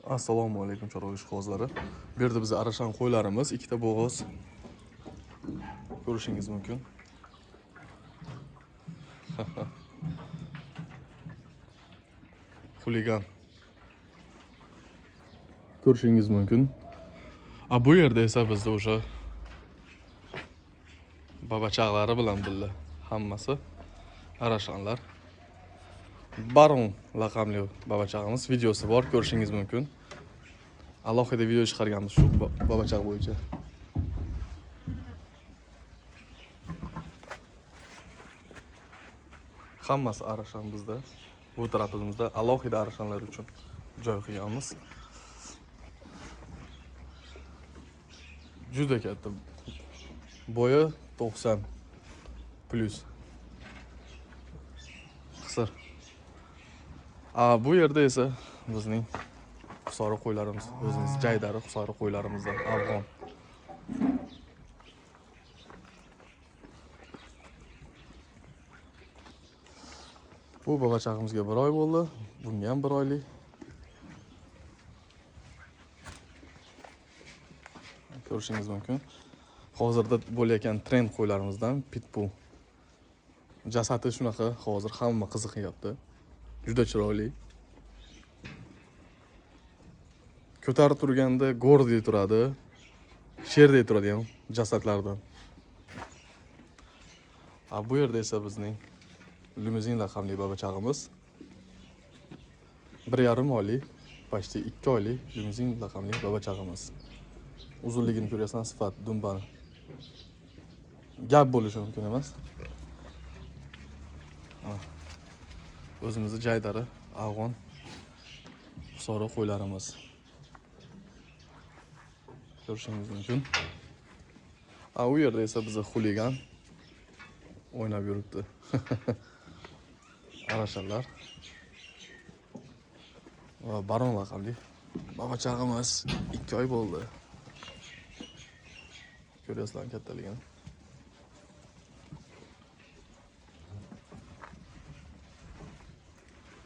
Assalomu alaykum chorva ishqibozlari. Bu yerda biz arashan qo'ylarimiz, ikkita bo'g'iz ko'rishingiz mumkin. Xuligan. Ko'rishingiz mumkin. A bu yerda esa bizda o'sha babachaqlari bilan birga hammasi arashanlar. Baron laqamli babachag'imiz videosi bor, ko'rishingiz mumkin. Alohida video chiqarganmiz shu babachaq bo'yicha. Hammasi arashan bizda. Bu tarafimizda alohida arashanlar uchun joy qilganmiz. Juda katta. Bo'yi 90 plus. Qisir. Bu yerda esa bizning Hisori qo'ylarimiz, o'zimiz jaydari Hisori qo'ylarimizdan afg'on. Bu babachag'imizga 1 oy bo'ldi, bunga ham 1 oylik. Ko'rishingiz mumkin. Hozirda bo'layotgan trend qo'ylarimizdan pitbull. Jasadi shunaqa, hozir hamma qiziqyapti. Juda chiroyli. Ko'tarib turganda go'rdek turadi, sherdek turadi ham jasadlardan. Bu yerda esa bizning limuzin laqamli babachag'imiz. 1,5 oylik, почти 2 oylik limuzin laqamli babachag'imiz. Uzunligini ko'ryapsan, sifat, dumbani. Gap bo'lishi mumkin emas. O'zimizni jaydari afg'on Hisori qo'ylarimiz. Ko'rishingiz mumkin. U yerda esa bizni xuligan o'ynab yuribdi. Arashanlar. Va baron laqamli babachag'imiz 2 oy bo'ldi. Ko'ryapsizlar kattaligini.